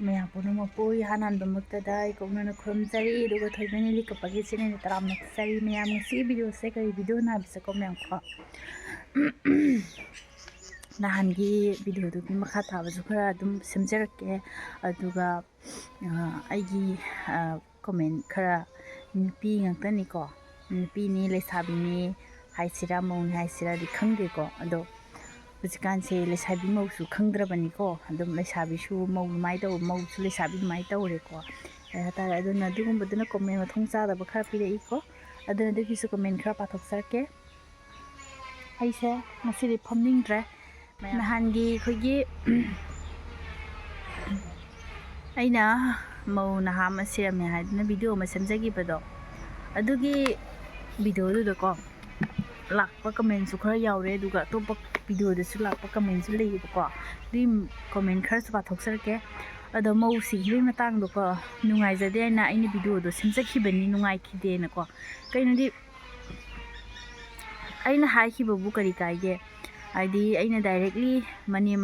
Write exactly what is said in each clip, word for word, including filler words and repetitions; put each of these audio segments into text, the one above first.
ꯃꯌꯥꯝ ꯄꯨꯝꯅꯃꯛꯄꯨ ꯏꯍꯥꯟ ꯍꯥꯟꯕꯃꯛꯇꯗ ꯑꯩ ꯀꯣꯛꯅꯅ ꯈꯨꯔꯨꯝꯖꯔꯤ, ꯑꯗꯨꯒ ꯊꯣꯏꯕꯤꯅ ꯂꯤꯛꯀꯞꯄꯒꯤ ꯆꯦꯅꯦꯜꯗ ꯇꯔꯥꯝꯅ ꯐꯖꯔꯤ꯫ ꯃꯌꯥꯝ, ꯉꯁꯤ ꯚꯤꯗꯤꯑꯣꯁꯦ ꯀꯔꯤ ꯚꯤꯗꯤꯑꯣꯅꯣ ꯍꯥꯏꯕꯁꯦꯀꯣ ꯃꯌꯥꯝ ꯀꯣ, ꯅꯍꯥꯟꯒꯤ ꯚꯤꯗꯤꯑꯣꯗꯨꯒꯤ ꯃꯈꯥ ꯇꯥꯕꯁꯨ ꯈꯔ ꯑꯗꯨꯝ ꯁꯦꯝꯖꯔꯛꯀꯦ꯫ ꯑꯗꯨꯒ ꯑꯩꯒꯤ ꯀꯣꯃꯦꯟ ꯈꯔ, ꯅꯨꯄꯤ ꯉꯥꯛꯇꯅꯤꯀꯣ, ꯅꯨꯄꯤꯅꯤ, ꯂꯩꯁꯥꯕꯤꯅꯤ ꯍꯥꯏꯁꯤꯔꯥ ꯃꯧꯅꯤ ꯍꯥꯏꯁꯤꯔꯥꯗꯤ ꯈꯪꯗꯦꯀꯣ꯫ ꯑꯗꯣ ꯍꯧꯖꯤꯛꯀꯥꯟꯁꯦ ꯂꯩꯁꯥꯕꯤ ꯃꯧꯁꯨ ꯈꯪꯗ꯭ꯔꯕꯅꯤꯀꯣ꯫ ꯑꯗꯨꯝ ꯂꯩꯁꯥꯕꯤꯁꯨ ꯃꯧ ꯑꯗꯨꯃꯥꯏꯅ ꯇꯧ, ꯃꯧꯁꯨ ꯂꯩꯁꯥꯕꯤ ꯑꯗꯨꯃꯥꯏꯅ ꯇꯧꯔꯦꯀꯣ, ꯀꯩ ꯍꯥꯏꯇꯥꯔꯦ꯫ ꯑꯗꯨꯅ ꯑꯗꯨꯒꯨꯝꯕꯗꯨꯅ ꯀꯣꯃꯦꯟ ꯃꯊꯣꯡ ꯆꯥꯗꯕ ꯈꯔ ꯄꯤꯔꯛꯏꯀꯣ꯫ ꯑꯗꯨꯅ ꯑꯗꯨꯒꯤꯁꯨ ꯀꯣꯃꯦꯟ ꯈꯔ ꯄꯥꯊꯣꯛꯆꯔꯛꯀꯦ꯫ ꯑꯩꯁꯦ ꯉꯁꯤꯗꯤ ꯐꯝꯅꯤꯡꯗ꯭ꯔꯦ꯫ ꯅꯍꯥꯟꯒꯤ ꯑꯩꯈꯣꯏꯒꯤ ꯑꯩꯅ ꯃꯧ ꯅꯍꯥ ꯑꯃ ꯁꯤꯔꯝꯃꯦ ꯍꯥꯏꯗꯨꯅ ꯚꯤꯗꯤꯑꯣ ꯑꯃ ꯁꯦꯝꯖꯈꯤꯕꯗꯣ, ꯑꯗꯨꯒꯤ ꯚꯤꯗꯤꯑꯣꯗꯨꯗꯀꯣ ꯂꯥꯛꯄ ꯀꯃꯦꯟꯁꯨ ꯈꯔ ꯌꯥꯎꯔꯦ, ꯑꯗꯨꯒ ꯑꯇꯣꯞꯄ ꯚꯤꯗꯤꯑꯣꯗꯁꯨ ꯂꯥꯛꯄ ꯀꯃꯦꯟꯁꯨ ꯂꯩꯌꯦꯕꯀꯣ꯫ ꯑꯗꯨꯒꯤ ꯀꯃꯦꯟ ꯈꯔꯁꯨ ꯄꯥꯊꯣꯛꯆꯔꯛꯀꯦ꯫ ꯑꯗꯣ ꯃꯧ ꯁꯤꯈꯤꯕꯒꯤ ꯃꯇꯥꯡꯗꯣꯀꯣ, ꯅꯨꯡꯉꯥꯏꯖꯗꯦ ꯍꯥꯏꯅ ꯑꯩꯅ ꯚꯤꯗꯤꯑꯣꯗꯣ ꯁꯦꯝꯖꯈꯤꯕꯅꯤ, ꯅꯨꯡꯉꯥꯏꯈꯤꯗꯦꯅꯀꯣ꯫ ꯀꯩꯅꯣꯗꯤ ꯑꯩꯅ ꯍꯥꯏꯈꯤꯕꯕꯨ ꯀꯔꯤ ꯀꯥꯏꯒꯦ? ꯍꯥꯏꯗꯤ ꯑꯩꯅ ꯗꯥꯏꯔꯦꯛꯂꯤ ꯃꯅꯦꯝ,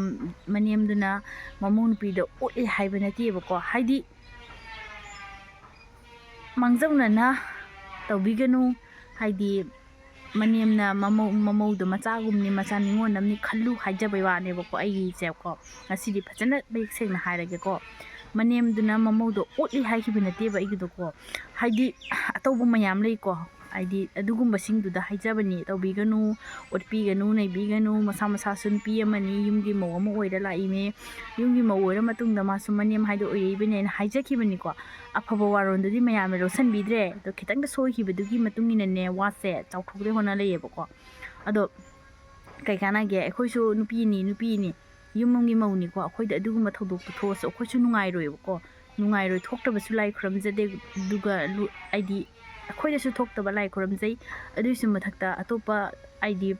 ꯃꯅꯦꯝꯗꯨꯅ ꯃꯃꯧ ꯅꯨꯄꯤꯗ ꯑꯣꯠꯂꯤ ꯍꯥꯏꯕ ꯅꯠꯇꯦꯕꯀꯣ꯫ ꯍꯥꯏꯗꯤ ꯃꯥꯡꯖꯧꯅꯅ ꯇꯧꯕꯤꯒꯅꯨ, ꯍꯥꯏꯗꯤ ꯃꯅꯦꯝꯅ ꯃꯃꯧ, ꯃꯃꯧꯗꯣ ꯃꯆꯥꯒꯨꯝꯅꯤ, ꯃꯆꯥ ꯅꯤꯉꯣꯜ ꯑꯃꯅꯤ ꯈꯜꯂꯨ ꯍꯥꯏꯖꯕꯩ ꯋꯥꯅꯦꯕꯀꯣ꯫ ꯑꯩꯒꯤꯁꯦꯀꯣ ꯉꯁꯤꯗꯤ ꯐꯖꯅ ꯃꯌꯦꯛ ꯁꯦꯡꯅ ꯍꯥꯏꯔꯒꯦꯀꯣ, ꯃꯅꯦꯝꯗꯨꯅ ꯃꯃꯧꯗꯣ ꯑꯣꯠꯂꯤ ꯍꯥꯏꯈꯤꯕ ꯅꯠꯇꯦꯕ ꯑꯩꯒꯤꯗꯣꯀꯣ꯫ ꯍꯥꯏꯗꯤ ꯑꯇꯧꯕ ꯃꯌꯥꯝ ꯂꯩꯀꯣ, ꯍꯥꯏꯗꯤ ꯑꯗꯨꯒꯨꯝꯕꯁꯤꯡꯗꯨꯗ ꯍꯥꯏꯖꯕꯅꯤ꯫ ꯇꯧꯕꯤꯒꯅꯨ, ꯑꯣꯠꯄꯤꯒꯅꯨ, ꯅꯩꯕꯤꯒꯅꯨ, ꯃꯁꯥ ꯃꯁꯥꯁꯨ ꯅꯨꯄꯤ ꯑꯃꯅꯤ, ꯌꯨꯝꯒꯤ ꯃꯧ ꯑꯃ ꯑꯣꯏꯔ ꯂꯥꯛꯏꯅꯦ, ꯌꯨꯝꯒꯤ ꯃꯧ ꯑꯣꯏꯔ ꯃꯇꯨꯡꯗ ꯃꯥꯁꯨ ꯃꯅꯦꯝ ꯍꯥꯏꯗꯣ ꯑꯣꯏꯔꯛꯏꯕꯅꯦꯅ ꯍꯥꯏꯖꯈꯤꯕꯅꯤꯀꯣ꯫ ꯑꯐꯕ ꯋꯥꯔꯣꯜꯗꯨꯗꯤ ꯃꯌꯥꯝꯅ ꯂꯧꯁꯟꯕꯤꯗ꯭ꯔꯦ꯫ ꯑꯗꯣ ꯈꯤꯇꯪꯗ ꯁꯣꯏꯈꯤꯕꯗꯨꯒꯤ ꯃꯇꯨꯡ ꯏꯟꯅꯅꯦ ꯋꯥꯁꯦ ꯆꯥꯎꯊꯣꯛꯇꯦ ꯍꯣꯠꯅ ꯂꯩꯌꯦꯕꯀꯣ꯫ ꯑꯗꯣ ꯀꯩ ꯀꯥꯟꯅꯒꯦ? ꯑꯩꯈꯣꯏꯁꯨ ꯅꯨꯄꯤꯅꯤ, ꯅꯨꯄꯤꯅꯤ, ꯌꯨꯝ ꯑꯃꯒꯤ ꯃꯧꯅꯤꯀꯣ꯫ ꯑꯩꯈꯣꯏꯗ ꯑꯗꯨꯒꯨꯝꯕ ꯊꯧꯗꯣꯛꯇꯣ ꯊꯣꯛꯑꯁꯨ ꯑꯩꯈꯣꯏꯁꯨ ꯅꯨꯡꯉꯥꯏꯔꯣꯏꯕꯀꯣ꯫ ꯅꯨꯡꯉꯥꯏꯔꯣꯏ, ꯊꯣꯛꯇꯕꯁꯨ ꯂꯥꯏ ꯈꯨꯔꯨꯝꯖꯗꯦ꯫ ꯑꯗꯨꯒ ꯂꯨ-, ꯍꯥꯏꯗꯤ ꯑꯩꯈꯣꯏꯗꯁꯨ ꯊꯣꯛꯇꯕ ꯂꯥꯏ ꯈꯨꯔꯨꯝꯖꯩ꯫ ꯑꯗꯨꯒꯤꯁꯨ ꯃꯊꯛꯇ ꯑꯇꯣꯞꯄ, ꯍꯥꯏꯗꯤ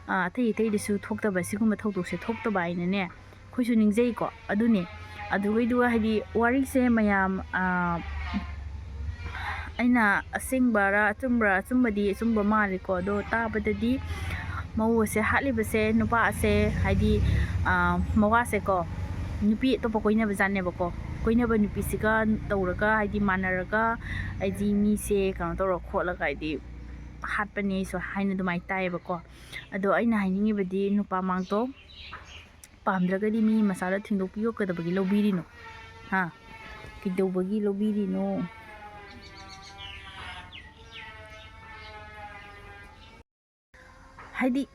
ꯑꯇꯩ ꯑꯇꯩꯗꯁꯨ ꯊꯣꯛꯇꯕ ꯁꯤꯒꯨꯝꯕ ꯊꯧꯗꯣꯛꯁꯦ ꯊꯣꯛꯇꯕ ꯍꯥꯏꯅꯅꯦ ꯑꯩꯈꯣꯏꯁꯨ ꯅꯤꯡꯖꯩꯀꯣ꯫ ꯑꯗꯨꯅꯦ꯫ ꯑꯗꯨꯒꯩꯗꯨꯒ ꯍꯥꯏꯗꯤ ꯋꯥꯔꯤꯁꯦ ꯃꯌꯥꯝ, ꯑꯩꯅ ꯑꯁꯦꯡꯕꯔꯥ ꯑꯆꯨꯝꯕꯔꯥ, ꯑꯆꯨꯝꯕꯗꯤ ꯑꯆꯨꯝꯕ ꯃꯥꯜꯂꯤꯀꯣ꯫ ꯑꯗꯣ ꯇꯥꯕꯗꯗꯤ ꯃꯧ ꯑꯁꯦ ꯍꯥꯠꯂꯤꯕꯁꯦ, ꯅꯨꯄꯥ ꯑꯁꯦ ꯍꯥꯏꯗꯤ ꯃꯋꯥꯁꯦꯀꯣ, ꯅꯨꯄꯤ ꯑꯇꯣꯞꯄ ꯀꯣꯏꯅꯕ ꯖꯥꯠꯅꯦꯕꯀꯣ꯫ ꯀꯣꯏꯅꯕ ꯅꯨꯄꯤꯁꯤꯒ ꯇꯧꯔꯒ, ꯍꯥꯏꯗꯤ, ꯃꯥꯟꯅꯔꯒ, ꯍꯥꯏꯗꯤ, ꯃꯤꯁꯦ ꯀꯩꯅꯣ ꯇꯧꯔ ꯈꯣꯠꯂꯒ, ꯍꯥꯏꯗꯤ, ꯍꯥꯠꯄꯅꯦꯁꯨ ꯍꯥꯏꯅ ꯑꯗꯨꯃꯥꯏꯅ ꯇꯥꯏꯌꯦꯕꯀꯣ꯫ ꯑꯗꯣ ꯑꯩꯅ ꯍꯥꯏꯅꯤꯡꯉꯤꯕꯗꯤ, ꯅꯨꯄꯥ ꯃꯥꯡꯗꯣ ꯄꯥꯝꯗ꯭ꯔꯒꯗꯤ ꯃꯤ ꯃꯆꯥꯗ ꯊꯤꯟꯗꯣꯛꯄꯤꯌꯣ, ꯀꯩꯗꯧꯕꯒꯤ ꯂꯧꯕꯤꯔꯤꯅꯣ? ꯍꯥ? ꯀꯩꯗꯧꯕꯒꯤ ꯂꯧꯕꯤꯔꯤꯅꯣ? ꯍꯥꯏꯗꯤ,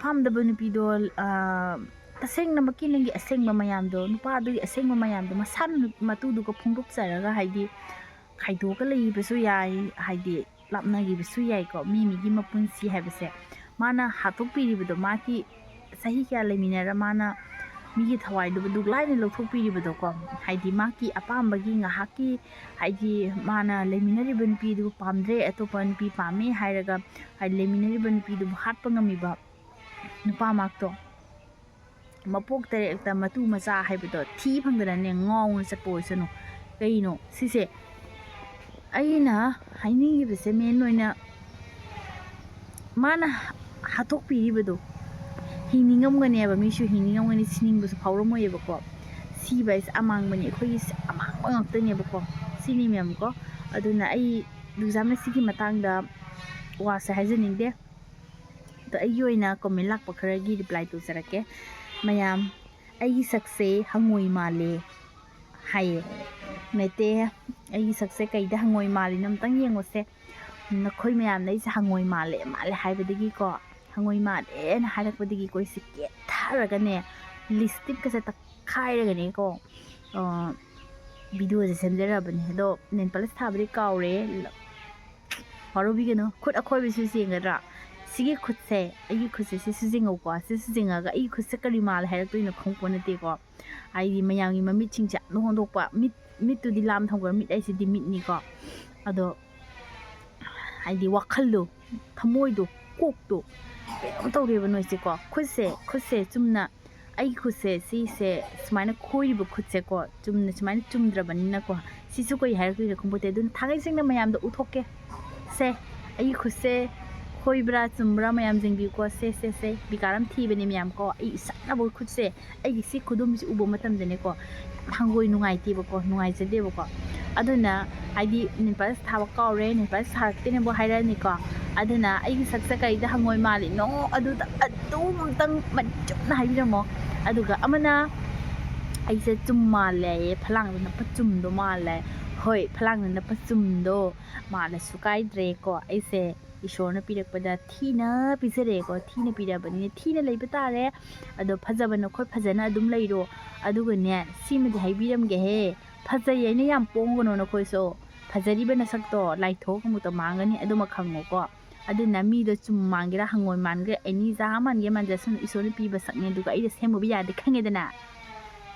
ꯄꯥꯝꯗꯕ ꯅꯨꯄꯤꯗꯣ, ꯑꯥ, ꯇꯁꯦꯡꯅꯃꯛꯀꯤ ꯅꯪꯒꯤ ꯑꯁꯦꯡꯕ ꯃꯌꯥꯝꯗꯣ, ꯅꯨꯄꯥꯗꯨꯒꯤ ꯑꯁꯦꯡꯕ ꯃꯌꯥꯝꯗꯣ ꯃꯁꯥ ꯃꯇꯨꯗꯨꯒ ꯐꯣꯡꯗꯣꯛꯆꯔꯒ, ꯍꯥꯏꯗꯤ, ꯈꯥꯏꯗꯣꯛꯑꯒ ꯂꯩꯕꯁꯨ ꯌꯥꯏ, ꯍꯥꯏꯗꯤ, ꯂꯥꯞꯅꯈꯤꯕꯁꯨ ꯌꯥꯏꯀꯣ꯫ ꯃꯤ ꯃꯤꯒꯤ ꯃꯄꯨꯟꯁꯤ ꯍꯥꯏꯕꯁꯦ, ꯃꯥꯅ ꯍꯥꯠꯇꯣꯛꯄꯤꯔꯤꯕꯗꯣ, ꯃꯥꯒꯤ ꯆꯍꯤ ꯀꯌꯥ ꯂꯩꯃꯤꯟꯅꯔ ꯃꯥꯅ ꯃꯤꯒꯤ ꯊꯋꯥꯏꯗꯨꯕꯨ ꯗꯨꯛ ꯂꯥꯏꯅ ꯂꯧꯊꯣꯛꯄꯤꯔꯤꯕꯗꯣ ꯀꯣ, ꯍꯥꯏꯗꯤ, ꯃꯥꯒꯤ ꯑꯄꯥꯝꯕꯒꯤ ꯉꯥꯏꯍꯥꯛꯀꯤ, ꯍꯥꯏꯗꯤ, ꯃꯥꯅ ꯂꯩꯃꯤꯟꯅꯔꯤꯕ ꯅꯨꯄꯤꯗꯨ ꯄꯥꯝꯗ꯭ꯔꯦ, ꯑꯇꯣꯞꯄ ꯅꯨꯄꯤ ꯄꯥꯝꯃꯦ ꯍꯥꯏꯔꯒ, ꯍꯥꯏꯗꯤ, ꯂꯩꯃꯤꯟꯅꯔꯤꯕ ꯅꯨꯄꯤꯗꯨꯕꯨ ꯍꯥꯠꯄ ꯉꯝꯃꯤꯕ ꯅꯨꯄꯥ ꯃꯥꯛꯇꯣ, ꯃꯄꯣꯛ ꯇꯔꯦꯠꯇ ꯃꯇꯨ ꯃꯆꯥ ꯍꯥꯏꯕꯗꯣ ꯊꯤ ꯐꯪꯗꯅꯅꯦ ꯉꯥꯎꯅ ꯆꯠꯄ ꯑꯣꯏꯁꯅꯨ꯫ ꯀꯩꯅꯣ ꯁꯤꯁꯦ? ꯑꯩꯅ ꯍꯥꯏꯅꯤꯡꯉꯤꯕꯁꯦ, ꯃꯦꯟ ꯑꯣꯏꯅ ꯃꯥꯅ ꯍꯥꯠꯇꯣꯛꯄꯤꯔꯤꯕꯗꯣ, ꯍꯤꯡꯅꯤꯡꯉꯝꯒꯅꯦꯕ, ꯃꯤꯁꯨ ꯍꯤꯡꯅꯤꯡꯉꯝꯒꯅꯤ, ꯁꯤꯅꯤꯡꯕꯁꯨ ꯐꯥꯎꯔꯝꯃꯣꯏꯌꯦꯕꯀꯣ꯫ ꯁꯤꯕ ꯍꯥꯏꯁꯦ ꯑꯃꯥꯡꯕꯅꯤ, ꯑꯩꯈꯣꯏꯒꯤ ꯑꯃꯥꯡꯕ ꯉꯥꯛꯇꯅꯦꯕꯀꯣ꯫ ꯁꯤꯅꯤ, ꯃꯦꯝ ꯀꯣ꯫ ꯑꯗꯨꯅ ꯑꯩ ꯗꯨꯖꯥ ꯃꯦꯁꯤꯒꯤ ꯃꯇꯥꯡꯗ ꯋꯥꯁꯦ ꯍꯥꯏꯖꯅꯤꯡꯗꯦ꯫ ꯑꯗꯣ ꯑꯩꯒꯤ ꯑꯣꯏꯅ ꯀꯣꯃꯦꯟ ꯂꯥꯛꯄ ꯈꯔꯒꯤ ꯔꯤꯄ꯭ꯂꯥꯏ ꯇꯧꯖꯔꯛꯀꯦ꯫ ꯃꯌꯥꯝ, "ꯑꯩꯒꯤ ꯁꯛꯁꯦ ꯍꯪꯉꯣꯏ ꯃꯥꯜꯂꯦ" ꯍꯥꯏꯌꯦ꯫ ꯅꯠꯇꯦ, ꯑꯩꯒꯤ ꯁꯛꯁꯦ ꯀꯩꯗ ꯍꯪꯉꯣꯏ ꯃꯥꯜꯂꯤꯅꯣ ꯑꯝꯇꯪ ꯌꯦꯡꯉꯨꯁꯦ꯫ ꯅꯈꯣꯏ ꯃꯌꯥꯝꯅ ꯑꯩꯁꯦ ꯍꯪꯉꯣꯏ ꯃꯥꯜꯂꯦ, ꯃꯥꯜꯂꯦ ꯍꯥꯏꯕꯗꯒꯤꯀꯣ, ꯍꯪꯉꯣꯏ ꯃꯥꯜꯂꯦꯅ ꯍꯥꯏꯔꯛꯄꯗꯒꯤꯀꯣ, ꯑꯩꯁꯦ ꯀꯦꯊꯔꯒꯅꯦ, ꯂꯤꯞꯁꯇꯤꯛꯀꯁꯦ ꯇꯛꯈꯥꯏꯔꯒꯅꯦꯀꯣ, ꯑ, ꯚꯤꯗꯤꯑꯣꯁꯦ ꯁꯦꯝꯖꯔꯕꯅꯦ꯫ ꯑꯗꯣ ꯅꯦꯜ ꯄꯂꯤꯁ ꯊꯥꯕꯗꯤ ꯀꯥꯎꯔꯦ꯫ ꯋꯥꯔꯧꯕꯤꯒꯅꯨ꯫ ꯈꯨꯠ ꯑꯈꯣꯏꯕꯁꯤꯁꯨ ꯌꯦꯡꯒꯗ꯭ꯔꯥ? ꯁꯤꯒꯤ ꯈꯨꯠꯁꯦ, ꯑꯩꯒꯤ ꯈꯨꯠꯁꯦ ꯁꯤꯁꯨ ꯌꯦꯡꯉꯧꯀꯣ꯫ ꯁꯤꯁꯨ ꯌꯦꯡꯉꯒ ꯑꯩꯒꯤ ꯈꯨꯠꯁꯦ ꯀꯔꯤ ꯃꯥꯜꯂꯦ ꯍꯥꯏꯔꯛꯇꯣꯏꯅꯣ ꯈꯪꯄꯣꯠ ꯅꯠꯇꯦꯀꯣ꯫ ꯍꯥꯏꯗꯤ, ꯃꯌꯥꯝꯒꯤ ꯃꯃꯤꯠꯁꯤꯡꯁꯦ ꯌꯥꯝꯅ ꯍꯣꯟꯗꯣꯛꯄ꯫ ꯃꯤꯠ, ꯃꯤꯠꯇꯨꯗꯤ ꯂꯥꯝ ꯊꯝꯈ꯭ꯔ, ꯃꯤꯠ ꯍꯥꯏꯁꯤꯗꯤ ꯃꯤꯠꯅꯤꯀꯣ꯫ ꯑꯗꯣ, ꯍꯥꯏꯗꯤ, ꯋꯥꯈꯜꯗꯣ, ꯊꯃꯣꯏꯗꯣ, ꯀꯣꯛꯇꯣ ꯀꯩꯅꯣꯝ ꯇꯧꯔꯦꯕ ꯅꯣꯏꯁꯦꯀꯣ꯫ ꯈꯨꯠꯁꯦ, ꯈꯨꯠꯁꯦ ꯆꯨꯝꯅ, ꯑꯩꯒꯤ ꯈꯨꯠꯁꯦ, ꯁꯤꯁꯦ ꯁꯨꯃꯥꯏꯅ ꯈꯣꯏꯔꯤꯕ ꯈꯨꯠꯁꯦꯀꯣ, ꯆꯨꯝꯅ ꯁꯨꯃꯥꯏꯅ ꯆꯨꯝꯗ꯭ꯔꯕꯅꯤꯅꯀꯣ, ꯁꯤꯁꯨ ꯀꯩ ꯍꯥꯏꯔꯛꯇꯣꯏꯅꯣ ꯈꯪꯄꯣꯠꯇꯦ꯫ ꯑꯗꯨꯅ ꯊꯥꯡꯒꯩ ꯁꯦꯡꯅ ꯃꯌꯥꯝꯗ ꯎꯠꯊꯣꯛꯀꯦ꯫ ꯁꯦ, ꯑꯩꯒꯤ ꯈꯨꯠꯁꯦ ꯍꯣꯏꯕ꯭ꯔꯥ ꯆꯨꯝꯕ꯭ꯔꯥ ꯃꯌꯥꯝ ꯌꯦꯡꯕꯤꯌꯨꯀꯣ꯫ ꯁꯦ ꯁꯦ ꯁꯦ, ꯕꯤꯀꯥꯔꯝ ꯊꯤꯕꯅꯦ ꯃꯌꯥꯝ ꯀꯣ꯫ ꯑꯩ ꯏꯁꯥꯅꯕꯨ ꯈꯨꯠꯁꯦ, ꯑꯩꯒꯤ ꯁꯤ ꯈꯨꯗꯣꯝꯕꯤꯁꯦ ꯎꯕ ꯃꯇꯝꯗꯅꯦꯀꯣ, ꯍꯪꯒꯣꯏ ꯅꯨꯡꯉꯥꯏꯇꯦꯕꯀꯣ, ꯅꯨꯡꯉꯥꯏꯖꯗꯦꯕꯀꯣ꯫ ꯑꯗꯨꯅ ꯍꯥꯏꯗꯤ ꯅꯦꯜ ꯄꯥꯂꯤꯁ ꯊꯥꯕ ꯀꯥꯎꯔꯦ, ꯅꯦꯜ ꯄꯥꯂꯤꯁ ꯊꯥꯔꯛꯇꯦꯅꯕꯨ ꯍꯥꯏꯔꯛꯑꯅꯤꯀꯣ꯫ ꯑꯗꯨꯅ ꯑꯩꯒꯤ ꯁꯛꯁꯦ ꯀꯔꯤꯗ ꯍꯪꯉꯣꯏ ꯃꯥꯜꯂꯤꯅꯣ, ꯑꯗꯨꯗ ꯑꯗꯨꯝ ꯑꯝꯇꯪ ꯃꯆꯨꯝꯅ ꯍꯥꯏꯕꯤꯔꯝꯃꯣ꯫ ꯑꯗꯨꯒ ꯑꯃꯅ ꯑꯩꯁꯦ ꯆꯨꯝ ꯃꯥꯜꯂꯦ, ꯐꯂꯥꯡꯗ ꯅꯞꯄ ꯆꯨꯝꯗꯣ ꯃꯥꯜꯂꯦ꯫ ꯍꯣꯏ, ꯐꯂꯥꯡꯗ ꯅꯞꯄ ꯆꯨꯝꯗꯣ ꯃꯥꯜꯂꯁꯨ ꯀꯥꯏꯗ꯭ꯔꯦꯀꯣ꯫ ꯑꯩꯁꯦ ꯏꯁꯣꯔꯅ ꯄꯤꯔꯛꯄꯗ ꯊꯤꯅ ꯄꯤꯖꯔꯛꯑꯦꯀꯣ꯫ ꯊꯤꯅ ꯄꯤꯔꯕꯅꯤꯅ ꯊꯤꯅ ꯂꯩꯕ ꯇꯥꯔꯦ꯫ ꯑꯗꯣ ꯐꯖꯕ ꯅꯈꯣꯏ ꯐꯖꯅ ꯑꯗꯨꯝ ꯂꯩꯔꯣ꯫ ꯑꯗꯨꯒꯅꯦ, ꯁꯤꯃꯗꯤ ꯍꯥꯏꯕꯤꯔꯝꯒꯦꯍꯦ, ꯐꯖꯩ ꯍꯥꯏꯅ ꯌꯥꯝ ꯄꯣꯡꯒꯅꯨ ꯅꯈꯣꯏꯁꯨ꯫ ꯐꯖꯔꯤꯕ ꯅꯁꯛꯇꯣ ꯂꯥꯏꯊꯣꯛ ꯑꯃꯨꯛꯇ ꯃꯥꯡꯒꯅꯤ, ꯑꯗꯨꯃ ꯈꯪꯉꯣꯀꯣ꯫ ꯑꯗꯨꯅ ꯃꯤꯗꯣ ꯆꯨꯝ ꯃꯥꯟꯒꯦꯔꯥ, ꯍꯪꯉꯣꯏ ꯃꯥꯟꯒꯦꯔꯥ, ꯑꯦꯅꯤ ꯖꯥ ꯃꯥꯟꯒꯦ ꯃꯥꯟꯖꯁꯅꯨ, ꯏꯁꯣꯔꯅ ꯄꯤꯕ ꯁꯛꯅꯦ꯫ ꯑꯗꯨꯒ ꯑꯩꯗ ꯁꯦꯝꯃꯨꯕ ꯌꯥꯗꯦ ꯈꯪꯉꯦꯗꯅ꯫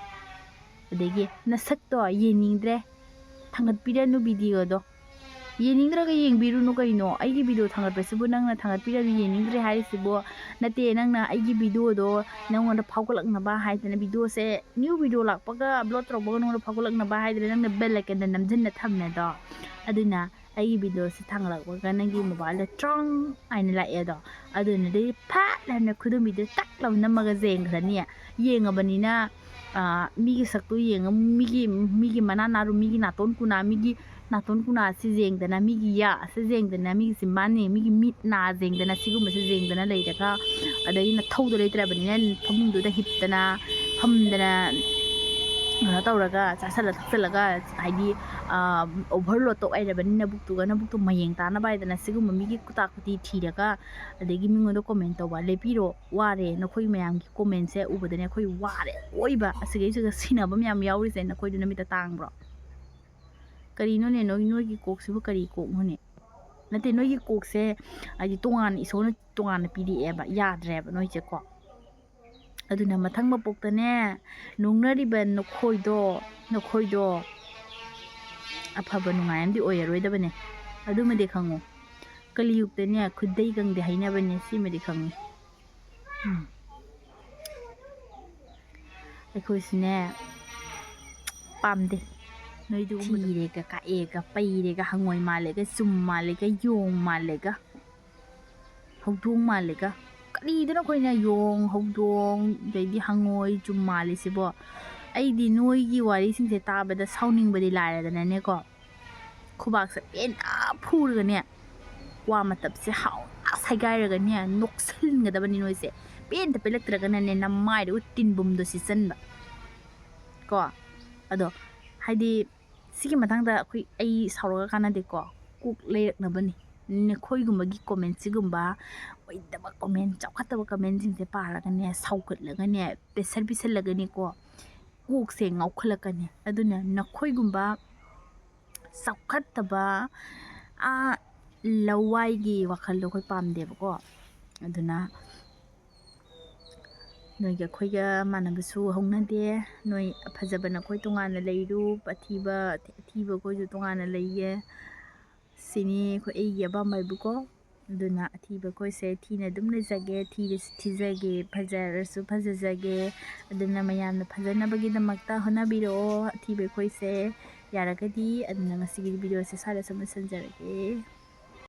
ꯑꯗꯒꯤ ꯅꯁꯛꯇꯣ ꯌꯦꯡꯅꯤꯡꯗ꯭ꯔꯦ, ꯊꯥꯡꯒꯠꯄꯤꯔꯅꯨ ꯚꯤꯗꯤꯑꯣꯗꯣ꯫ ꯌꯦꯡꯅꯤꯡꯗ꯭ꯔꯒ ꯌꯦꯡꯕꯤꯔꯨꯅꯨ ꯀꯩꯅꯣ꯫ ꯑꯩꯒꯤ ꯚꯤꯗꯤꯑꯣ ꯊꯥꯡꯒꯠꯄꯁꯤꯕꯨ ꯅꯪꯅ ꯊꯥꯡꯒꯠꯄꯤꯔꯒ ꯌꯦꯡꯅꯤꯡꯗ꯭ꯔꯦ ꯍꯥꯏꯔꯤꯁꯤꯕꯨ? ꯅꯠꯇꯦ, ꯅꯪꯅ ꯑꯩꯒꯤ ꯚꯤꯗꯤꯑꯣꯗꯣ ꯅꯪꯉꯣꯟꯗ ꯐꯥꯎꯒꯠꯂꯛꯅꯕ ꯍꯥꯏꯗꯅ, ꯚꯤꯗꯤꯑꯣꯁꯦ, ꯅ꯭ꯌꯨ ꯚꯤꯗꯤꯑꯣ ꯂꯥꯛꯄꯒ ꯑꯞꯂꯣꯗ ꯇꯧꯔꯛꯄꯒ ꯅꯉꯣꯟꯗ ꯐꯥꯎꯒꯠꯂꯛꯅꯕ ꯍꯥꯏꯗꯅ ꯅꯪꯅ ꯕꯦꯜ ꯑꯥꯏꯀꯟꯗ ꯅꯝꯁꯤꯟꯅ ꯊꯝꯃꯦꯗꯣ꯫ ꯑꯗꯨꯅ ꯑꯩꯒꯤ ꯚꯤꯗꯤꯑꯣꯁꯦ ꯊꯥꯡꯒꯠꯂꯛꯄꯒ ꯅꯪꯒꯤ ꯃꯣꯕꯥꯏꯜꯗ ꯇ꯭ꯔꯣꯡ ꯍꯥꯏꯅ ꯂꯥꯛꯑꯦꯗꯣ꯫ ꯑꯗꯨꯅꯗꯤ ꯐꯠ ꯍꯥꯏꯅ ꯈꯨꯗꯣꯝꯕꯤꯗ ꯇꯛ ꯂꯥꯎ ꯅꯝꯃꯒ ꯌꯦꯡꯈ꯭ꯔꯅꯤ꯫ ꯌꯦꯡꯉꯕꯅꯤꯅ, ꯑꯥ, ꯃꯤꯒꯤ ꯁꯛꯇꯨ ꯌꯦꯡꯉ, ꯃꯤꯒꯤ, ꯃꯤꯒꯤ ꯃꯅꯥ ꯅꯥꯔꯨ, ꯃꯤꯒꯤ ꯅꯥꯇꯣꯟ ꯀꯨꯅꯥ, ꯃꯤꯒꯤ ꯅꯥꯇꯣꯟ ꯀꯨꯅꯥꯁꯤ ꯌꯦꯡꯗꯅ, ꯃꯤꯒꯤ ꯌꯥꯁꯤ ꯌꯦꯡꯗꯅ, ꯃꯤꯒꯤ ꯆꯤꯝꯕꯥꯟꯅꯤ, ꯃꯤꯒꯤ ꯃꯤꯠ ꯅꯥ ꯌꯦꯡꯗꯅ, ꯁꯤꯒꯨꯝꯕꯁꯤ ꯌꯦꯡꯗꯅ ꯂꯩꯔꯒ, ꯑꯗꯒꯤ ꯅꯊꯧꯗꯣ ꯂꯩꯇ꯭ꯔꯕꯅꯤꯅ ꯐꯃꯨꯡꯗꯨꯗ ꯍꯤꯞꯇꯅ, ꯐꯝꯗꯅ, ꯀꯩꯅꯣ ꯇꯧꯔꯒ, ꯆꯥꯁꯜꯂ ꯊꯛꯆꯜꯂꯒ, ꯍꯥꯏꯗꯤ, ꯑꯥ, ꯑꯣꯚꯔꯂꯣꯗ ꯇꯧ ꯂꯩꯔꯕꯅꯤꯅ ꯅꯕꯨꯛꯇꯨꯒ, ꯅꯕꯨꯛꯇꯨ ꯃꯌꯦꯡ ꯇꯥꯅꯕ ꯍꯥꯏꯗꯅ ꯁꯤꯒꯨꯝꯕ ꯃꯤꯒꯤ ꯀꯨꯇꯥ ꯀꯨꯇꯤ ꯊꯤꯔꯒ, ꯑꯗꯒꯤ ꯃꯤꯉꯣꯟꯗ ꯀꯣꯃꯦꯟ ꯇꯧꯕ ꯂꯦꯞꯄꯤꯔꯣ꯫ ꯋꯥꯔꯦ, ꯅꯈꯣꯏ ꯃꯌꯥꯝꯒꯤ ꯀꯣꯃꯦꯟꯁꯦ ꯎꯕꯗꯅꯦ ꯑꯩꯈꯣꯏ ꯋꯥꯔꯦ꯫ ꯑꯣꯏꯕ ꯑꯁꯤꯒꯩꯁꯤꯒ ꯁꯤꯟꯅꯕ ꯃꯌꯥꯝ ꯌꯥꯎꯔꯤꯁꯦ ꯅꯈꯣꯏꯗ ꯅꯃꯤꯠꯇ ꯇꯥꯡꯕ꯭ꯔꯣ? ꯀꯔꯤꯅꯣꯅꯦ, ꯅꯣꯏ, ꯅꯣꯏꯒꯤ ꯀꯣꯛꯁꯤꯕꯨ ꯀꯔꯤ ꯀꯣꯛꯅꯣꯅꯦ? ꯅꯠꯇꯦ, ꯅꯣꯏꯒꯤ ꯀꯣꯛꯁꯦ ꯍꯥꯏꯗꯤ ꯇꯣꯉꯥꯟꯅ, ꯏꯁꯣꯔꯅ ꯇꯣꯉꯥꯟꯅ ꯄꯤꯔꯛꯑꯦꯕ, ꯌꯥꯗ꯭ꯔꯦꯕ ꯅꯣꯏꯁꯦꯀꯣ꯫ ꯑꯗꯨꯅ ꯃꯊꯪ ꯃꯄꯣꯛꯇꯅꯦ, ꯅꯣꯡꯅꯔꯤꯕ ꯅꯈꯣꯏꯗꯣ, ꯅꯈꯣꯏꯗꯣ ꯑꯐꯕ ꯅꯨꯡꯉꯥꯏ ꯑꯃꯗꯤ ꯑꯣꯏꯔꯔꯣꯏꯗꯕꯅꯦ꯫ ꯑꯗꯨꯃꯗꯤ ꯈꯪꯉꯨ꯫ ꯀꯂꯤꯌꯨꯛꯇꯅꯦ, ꯈꯨꯗꯩ ꯈꯪꯗꯦ ꯍꯥꯏꯅꯕꯅꯦ, ꯁꯤꯃꯗꯤ ꯈꯪꯉꯨ꯫ ꯎꯝ꯫ ꯑꯩꯈꯣꯏꯁꯨꯅꯦ ꯄꯥꯝꯗꯦ꯫ ꯅꯣꯏꯗꯨꯒꯨꯝꯕꯗꯣ꯫ ꯊꯤꯔꯦꯒ, ꯀꯛꯑꯦꯒ, ꯄꯩꯔꯦꯒ, ꯍꯪꯉꯣꯏ ꯃꯥꯜꯂꯦꯒ, ꯆꯨꯝ ꯃꯥꯜꯂꯦꯒ, ꯌꯣꯡ ꯃꯥꯜꯂꯦꯒ꯫ ꯍꯧꯗꯣꯡ ꯃꯥꯜꯂꯦꯒ꯫ ꯀꯔꯤꯗꯅꯣ ꯑꯩꯈꯣꯏꯅ ꯌꯣꯡ, ꯍꯧꯗꯣꯡ, ꯑꯗꯩꯗꯤ ꯍꯪꯉꯣꯏ, ꯆꯨꯝ ꯃꯥꯜꯂꯤꯁꯤꯕꯣ? ꯑꯩꯗꯤ ꯅꯣꯏꯒꯤ ꯋꯥꯔꯤꯁꯤꯡꯁꯦ ꯇꯥꯕꯗ ꯁꯥꯎꯅꯤꯡꯕꯗꯤ ꯂꯥꯏꯔꯗꯅꯅꯦꯀꯣ, ꯈꯨꯕꯥꯛꯁꯦ ꯄꯦꯟꯅ ꯐꯨꯔꯒꯅꯦ, ꯀ꯭ꯋꯥ ꯃꯇꯞꯁꯦ ꯍꯥꯎꯅ ꯁꯥꯏꯒꯥꯏꯔꯒꯅꯦ, ꯅꯣꯛꯁꯤꯟꯒꯗꯕꯅꯤ ꯅꯣꯏꯁꯦ꯫ ꯄꯦꯟꯗ ꯄꯦꯜꯂꯛꯇ꯭ꯔꯒꯅꯅꯦ, ꯅꯃꯥꯏꯗꯨꯒ ꯇꯤꯟꯕꯨꯝꯗꯣ ꯁꯤꯠꯆꯟꯕ꯫ ꯀꯣ? ꯑꯗꯣ, ꯍꯥꯏꯗꯤ, ꯁꯤꯒꯤ ꯃꯇꯥꯡꯗ ꯑꯩꯈꯣꯏ, ꯑꯩ ꯁꯥꯎꯔꯒ ꯀꯥꯟꯅꯗꯦꯀꯣ꯫ ꯀꯣꯛ ꯂꯩꯔꯛꯅꯕꯅꯤ꯫ ꯅꯈꯣꯏꯒꯨꯝꯕꯒꯤ comment ꯁꯤꯒꯨꯝꯕ ꯑꯣꯏꯗꯕ comment, ꯆꯥꯎꯈꯠꯇꯕ comment ꯁꯤꯡꯁꯦ ꯄꯥꯔꯒꯅꯦ, ꯁꯥꯎꯒꯠꯂꯒꯅꯦ, pressure ꯄꯤꯁꯜꯂꯒꯅꯦꯀꯣ, ꯀꯣꯛꯁꯦ ꯉꯥꯎꯈꯠꯂꯛꯀꯅꯤ꯫ ꯑꯗꯨꯅ ꯅꯈꯣꯏꯒꯨꯝꯕ ꯆꯥꯎꯈꯠꯇꯕ, ꯑꯥ, ꯂꯋꯥꯏꯒꯤ ꯋꯥꯈꯜꯗꯣ ꯑꯩꯈꯣꯏ ꯄꯥꯝꯗꯦꯕꯀꯣ꯫ ꯑꯗꯨꯅ ꯅꯣꯏꯒ ꯑꯩꯈꯣꯏꯒ ꯃꯥꯟꯅꯕꯁꯨ ꯍꯧꯅꯗꯦ꯫ ꯅꯣꯏ ꯐꯖꯕ ꯅꯈꯣꯏ ꯇꯣꯉꯥꯟꯅ ꯂꯩꯔꯨ, ꯑꯊꯤꯕ, ꯑꯊꯤꯕ ꯑꯩꯈꯣꯏꯁꯨ ꯇꯣꯉꯥꯟꯅ ꯂꯩꯌꯦ꯫ ꯁꯤꯅꯤ ꯑꯩꯈꯣꯏ, ꯑꯩꯒꯤ ꯑꯄꯥꯝꯕ ꯍꯥꯏꯕꯨꯀꯣ꯫ ꯑꯗꯨꯅ ꯑꯊꯤꯕ ꯑꯩꯈꯣꯏꯁꯦ ꯊꯤꯅ ꯑꯗꯨꯝ ꯂꯩꯖꯒꯦ, ꯊꯤꯔꯁꯨ ꯊꯤꯖꯒꯦ, ꯐꯖꯔꯁꯨ ꯐꯖꯖꯒꯦ꯫ ꯑꯗꯨꯅ ꯃꯌꯥꯝꯅ ꯐꯖꯅꯕꯒꯤꯗꯃꯛꯇ ꯍꯣꯠꯅꯕꯤꯔꯛꯑꯣ ꯑꯊꯤꯕ ꯑꯩꯈꯣꯏꯁꯦ, ꯌꯥꯔꯒꯗꯤ꯫ ꯑꯗꯨꯅ ꯉꯁꯤꯒꯤ video ꯁꯦ ꯁ꯭ꯋꯥꯏꯗ ꯁꯨꯝ ꯂꯣꯏꯁꯤꯟꯖꯔꯒꯦ꯫